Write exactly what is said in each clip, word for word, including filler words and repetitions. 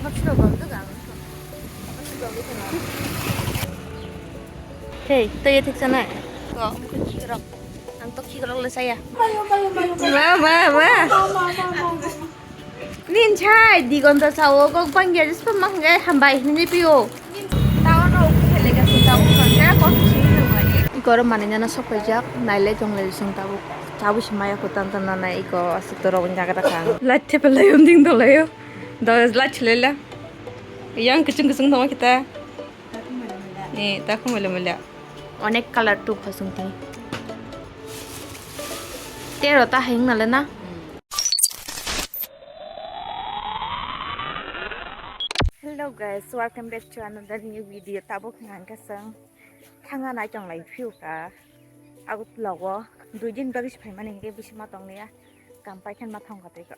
Hey, to ye thik sana. To khikrok. Ang to khikrok le saya. Wah, wah, wah. Nin chai, di gonta sao, kok bangya, jispa mangga, hambai, hini pio. Tao no, uku hele ga, tao no, kera, kok sini no, mani. Iko oro manui nana sok paijak, naile jongle jisung tabuk. Chabu si maya ko tan tan nana iko asuk to rong jaga ta kang. Light thepe lai um ding dolayo. Do light chile la. Yang kuchung kuchung thoma kita. Ni ta khumule mule. Onek color tu khosung tini. Tero ta heng nale na. Hello guys, welcome back to another new video. Tabuk nang kasang. Thangna nai tong lai phiu ka. Agartala o dui din bagwi se phaimani hinkhe bisi ma tong liya. Kam paikhe ma thang ka tei ka.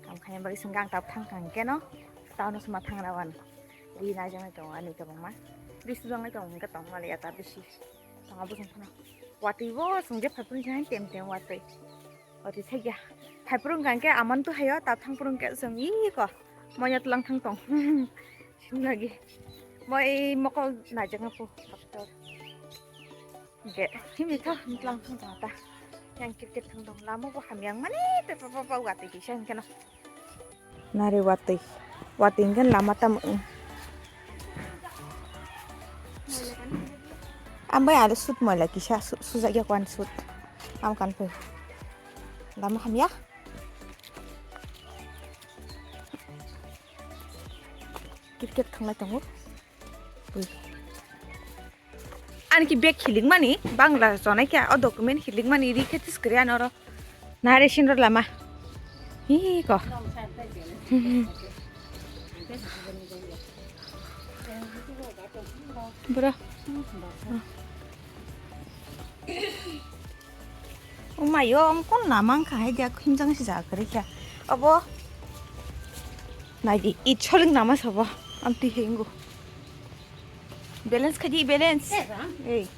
Kam khaina bagwi se hwnkhe ang tabuk thang kha hinkhe no. Town o se ma thang rawan. Ui nai jang nai tongo ani kwbangma. Bisi jang nai tongo hinkhe tong ma liya ta bisi. Tong abo jang phano. Watwi bo song je phai phai jang tem tem watwi. Oti thaiya. Thaiphuru hwnkha khe aman tu hayo, ta thangphuru hwnkhe chwng iko. Moya tlang thang tong. Sinlagi. Moi mokol naijak na po doctor. Ge, himi tho, tlang thang tong ta. Yang kit kit thang tong. Lama bo hamyang mani pe pa pa pa wati kisa hwnkhe no. Nari watwi. Watwi hwnkhe lama tamo. Ambai ada sut moila kisa su-, sujak yak wan sut. Am kan pui. Lama hamya. Cricket thanglai tongo. Pui. Ani ki bag hilik mani, Bangla jonai kya, o document hilik mani, ri khe tis kri ano ro. Nare sin ro lama. Hi ko. Bro. Umayo, ang kon lama ang kahai dia, hinjang si ja kri kya. Abo. Nai di, i choling nama sabo. Am ti hengu. Balance khaji balance. Ei.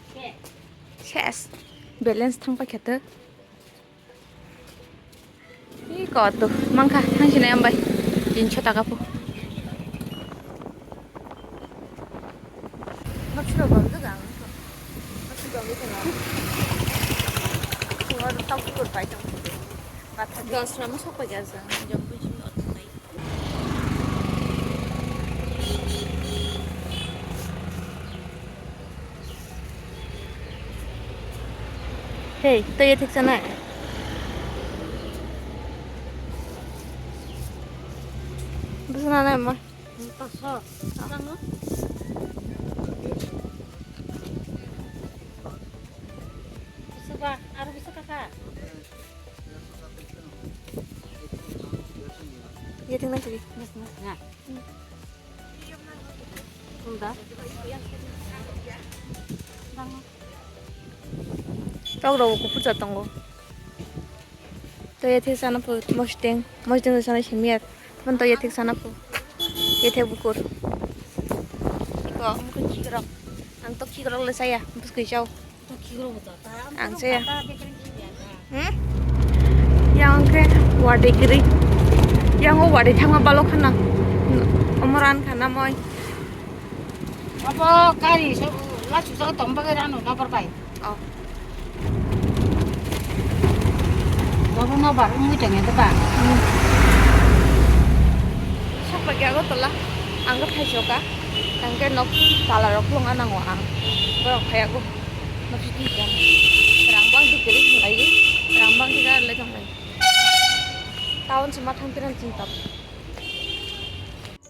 Ses. Balance thang pa khete. Ih, koto. Mangkha, thang sini ambai. Tinso taka po. Maksud apa tu gang? Maksud apa tu gang? Keluar tak keluar baik dong. Kata dos nama sok paja sa. Jom pun sini otak. Hey, to ye thik sana. Bwsana na ma. Tangso. Tango. Bisa ba, aro bisa kaka. Ye thik na sigi. Yes, yes. Na. Kunda. Tok rok kuphur cha tongo. To ye thik sana po mosdeng, mosdeng sana simiat. Mon to ye thik sana po. Ye thik bukur. Iko, mukun khikrok. Ang to khikrok le saya, bus koi chao. Ang saya. Hmm? Yang ke wadi kiri. Yang o wadi thangma balo khana. Omoran khana moi. Abo gari so la chuja tomba gari ano nabar bai. Oh. Abo nabar umui tong ya ba. Sok lagi aku telah anggap hai joka. Tangke nok tala rok long anango ang. Borok hai aku. Masih di jam. Rang bang di gari lai. Rang bang di gari lai jong lai. Town sema thang piran sing tap.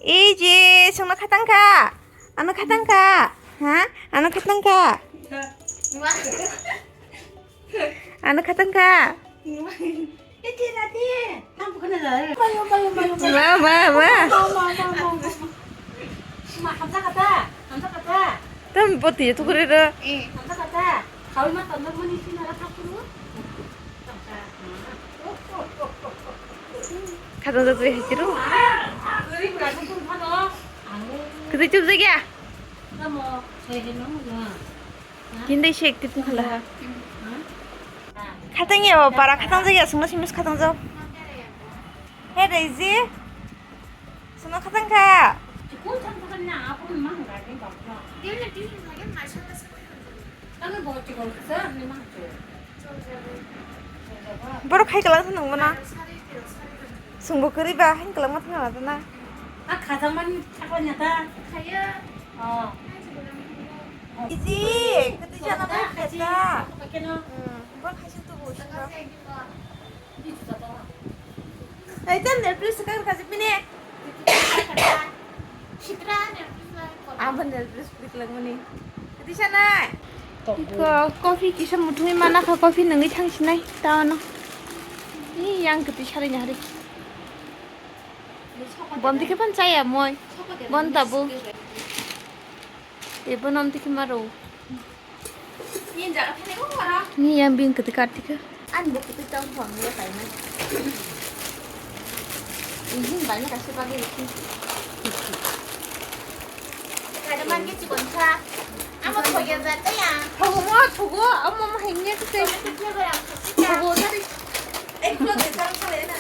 Ei je, songno khatang kha? Ano khatang kha? Ha? Ano khatang kha? Ano khatang kha? Wah, wah, wah. Tam boti tu kore ro. Khatang jagwi hai tiro. Kwtwi chupjak ya. Tindai se ekti tong khala. Khatang ya para khatang jagwi aswk no simis khatang jao. He Daisy. No khatang kha. Borok hai kwlwng thang nangmano. Chwngbo kwrwi ba hai kwlwng ma thang nangmano. A khajakmani sakni ta. Iji, kwtwi chana bai khata. Borok hai se tubu sino. Hai tan nail polish ka ka sipine. Sitra nail polish. Abo nail polish prik langmani. Kati sanai. Iko coffee kisa muthungwi mana kha, coffee nangwi thang sinai tawno. Ni yang kati sarai nyari. Bon dikhe pan chaya moi. Bon tabu. Ebo nom dikhe maro. Ni yang bini kwtwi kat dikhe. Ani bo kwtwi tong thong ye paina. Ini baina kaisa bagwi rikhi. Kada man ke chikon kha. Amo thoge jat ya. Thogo mo thogo, amo mo hengye kute. Thogo dari. Ek kilo de tang sale na.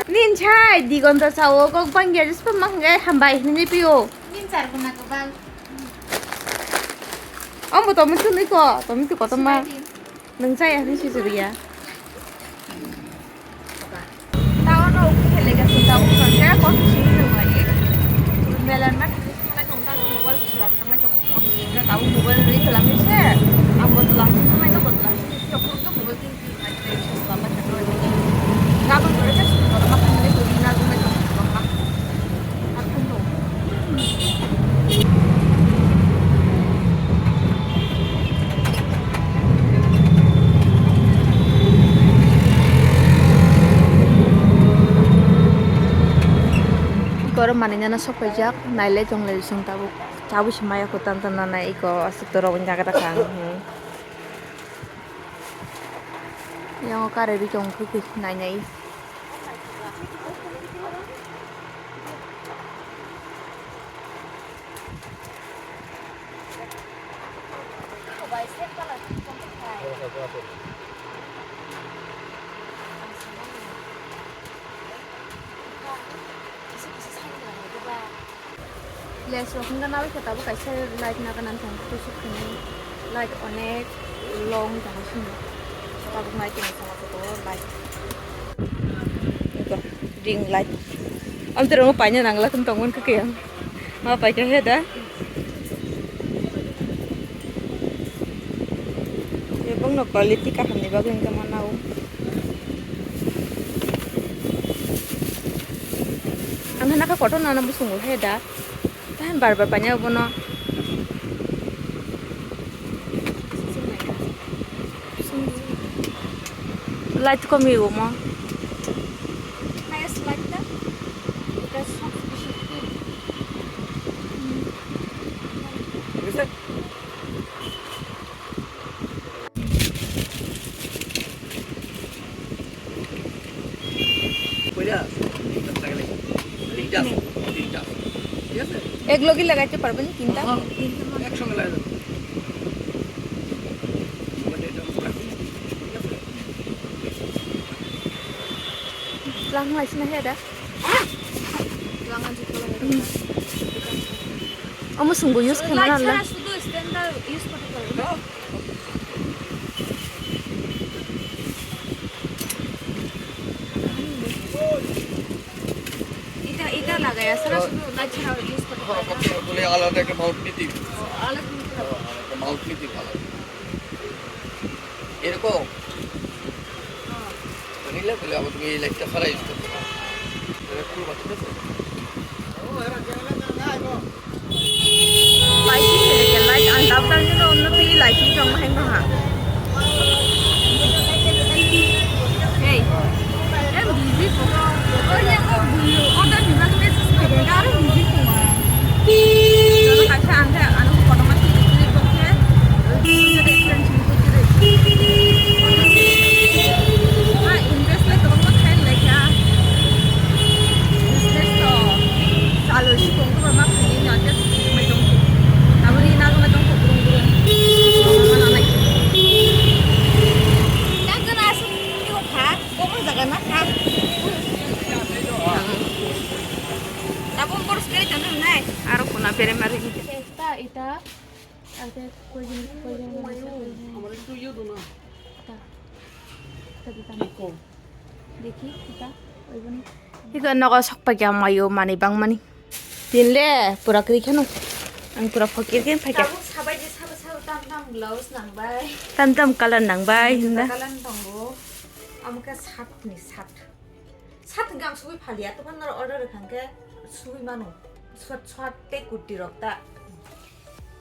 Nin chai, di gonta sao, kok bangya, just pa mang gai, hambai, hini pio. Nin char guna gobal. Om bo tomi tu niko, tomi tu koto ma. Nung chai, hini si juriya. Tao no, uki hele ga, tao, ko si nung lagi. Melan ma, tao mobile ko surat, tao. Tabuk mobile ri kwlangwi se, ang bo twlang sing thangnai no, bo twlang sing thangnai no, mobile tin tin nai tei se swlam bai thangwi. Gabon gore se sung kotor ma thangwi ri na jumai tong tong ma. Akhun tong. Goro manina no sok paijak, nailai tonglai sung tabuk. Chabu se maya kutan tan nana iko aswk to rok jaga ta kang. Yang kare ri tong khe khe nai nai. Lens rok hwnka nawi khe tabuk kaisa light naga nang thang kusuk khwnwi light onek long tongo sini tabuk nai tong song light ring light amtwrwngwi paina nangla khwna tongmani kwkhe ang ma paikha he da. Ebongno quality kahamni bagwi hwnka ma nao. Ang hwnakha kotor nana bwswngo he da. Tei bar bar paina bono. Light komi omo. Highest light ta. Ita sob bisi. এক লগে লাগাইতে পারবেন তিনটা? হ্যাঁ, একসঙ্গে লাগাই দেবো। Lang lai sina he da. Lang anji ko lai. Omo sungbo use khaina la. শুধু স্ট্যান্ডটা ইউজ করতে পারবে না। এটা, এটা লাগাই আছে না, শুধু লাইট ছাড়া ইউজ করতে পারবে না। বলে আলাদা একটা মাউথ নিতে। আলাদা নিতে হবে। একটা মাউথ নিতে আলাদা। এরকম? নিলে তাহলে আবার তুমি এই লাইটটা ছাড়া ইউজ করতে পারো। এটা খুলবা, ঠিক আছে? Lighting, light ang dap dap nino onno twi lighting tong hai maha. Hey, em busy ko. Oh ya ko buyo, order ni bagi message ko, aro busy ko. Jono kaisa ang khe ano kotorma twi twi ko khe, twi twi ko khe. Ma invest le kwbangma khaina laikha. Business to saloi si tong kwbangma khainai no khe mai tong khe. Taboni nagwi tong khe burung burung. Kwbangma nanai. Primary. Esta, esta. Arte, koi din, koi din, koi din. Esta. Esta, esta. Dekhi, esta. Oi, boni. Iko nogo sok pagya mayo mani bang mani. Tinle pura kri kheno. Ang pura fakir khe phaikha. Tabuk sabai je sabo sabo tam tam blouse nang bai. Tam tam color nang bai hinda. Color tongo. Amka sat ni sat. Sat hingke ang sugui phalia, tokhan naro order rwkha hingke sugui mano. Short short tei kurti rok ta.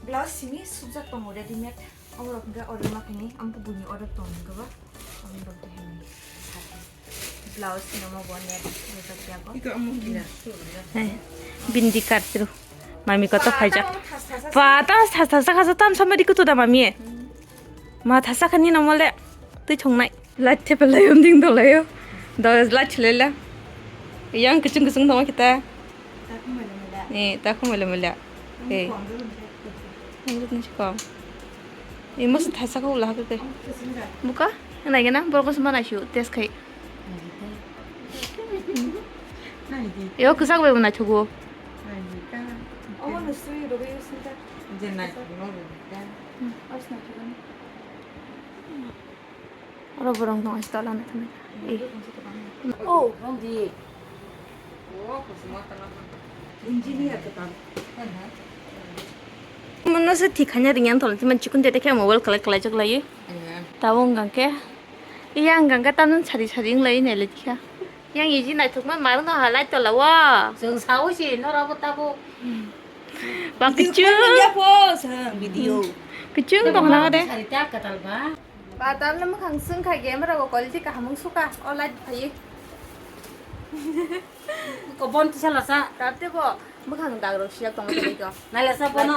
Blouse simi sukjak tongo readymade. Oborok hingke order ma khaini, ang buini order tongo hingke bo. Ang rok de hini sat. Blouse sino mo bo net rwjak ya bo. Iko amo bini. Hai, bindi kartru. Mami koto phaijak. Pa ta thas thas thas thas tam samadi kutu da mami. Ma thasa khani no mole. Twi thongnai. Light thepe lai um ding dolaio. Do light chilai la. Yang kuchung kuchung dong kita. Ni ta khumai le mole. Eh. Ang ni kom. Imo se thasa ko la ha ke. Buka? Nai gana borok se mana shu test khai. Yo kwchak bai bo naithogo. Omo no sui rwgwi sui ta. Je naithogo no rwgwi ta. Hmm. Ars naithogo. Oro borok no ais tola naithogo. Eh. Oh, rong di. Engineer ka tam. Mono se thik hanya ringyan tol timan chikun tete khe mobile kalai kalai chok lai. Tabo wngkha khe. Iya wngkha khe tamjani sari sari wng lai nai lai kha. Yang iji naithokma marwng no halai tola o. Chwng sawi si norok bo tabuk. Ba kichung. Video. Kichung tong na de. Sari ta katal ba. Ba tal no mukhang swng kha ge mara go quality kaham wng suka. O light phai. Ko bon tisa lasa. Tabte bo mukhang dag rok siyak tong tei ko. Nai lasa bono.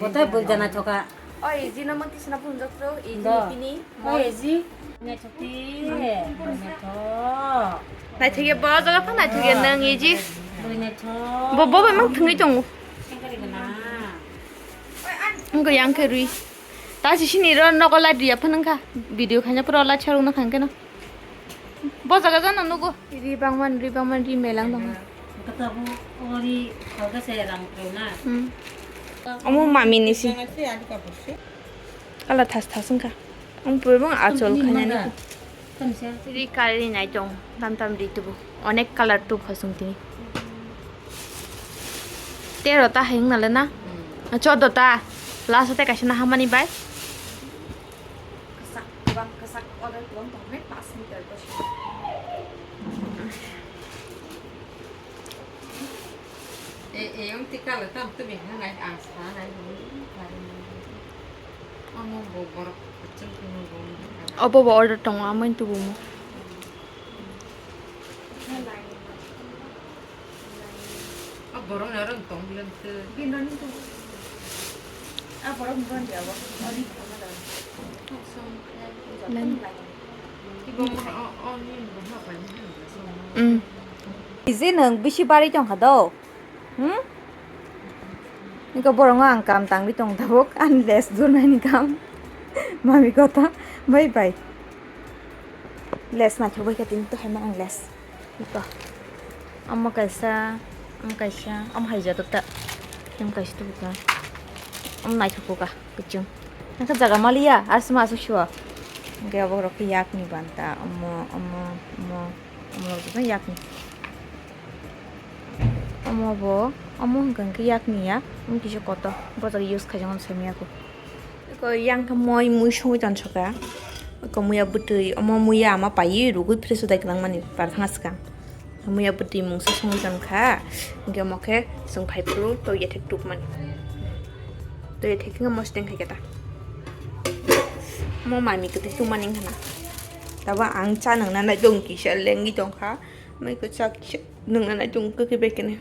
Botai bul jana thoka. Oi, jino mang tisna phunjak tro, i jini pini. Oi, ji. Naithok ti. Naithok. Naithok ya, bo jaga pha naithok ya nang i ji. Bo naithok. Bo, bo bai mang thangwi tongo. Engkari gana. Engko yang khe rwi. Ta si sini ro nogo light riya phunang kha. Video khaina pura light charwk na khang keno. Bo jaga jana nugo. Ri bangman, ri bangman, ri melang dong. Kata bu ori halka se rang pro na. Hmm. Omo mami ni si. Kala thas thas wngkha. Ang pura bang achol khainani. Ri kari nai tong, tam tam ri tubu. Onek color tu khosong tini. Tero ta hayung nale na? Hmm. Chodo ta. Last te kaisa na hamani bai. Kasak, kwbang kasak order kwbang tong hwnwi pash meter bosi. E, e, yung tikala tam tumi hangai ang sa nai. Amo bo borok kachung kunu bo. Obo bo order tongo, amo tubumo. A borok ni oro tong bilang te. Bini rani tong. A borok ni rani abo. Ori tong na. Ibo mo o, o ni bo ha pa ni. Mm. Ije nang bisi bari tong kha do. Hmm? Niko borok ang kam tangwi tong tabuk. Ang les durnani kam. Mami kota. Bye bye. Les na thubai kha tini to hai ma ang les. Iko. Omo kaisa, omo kaisa, omo hai joto ta. Omo kaisa tubuka. Omo naithok buka, kuchung. Nangkha jaga maliya, asma asuk shuwa. Hingke obo rok khe yakni banta, omo, omo, omo, omo rok joto yakni. Omo bo, omo hingka hingke yakni ya, omo kisa kotor, bo jaga use khaijak mani samiya kho. Eko yang khe moi mui songwi tong soka. Eko muya bwtwi, omo muya ama paiwi rugwi fresh udai kwlangmani par thangna swkang. Muya bwtwi mungsa songwi tong kha. Hingke omo khe chwng phai phuru to yethek tubmani. To yethek khe mosdeng khai khe ta. Omo mami kwtwi tubmani wngkha na. Tabo ang cha nangna nai tong kisa lengwi tong kha. Mai ko cha kisa nangna nai tong khe bai kene.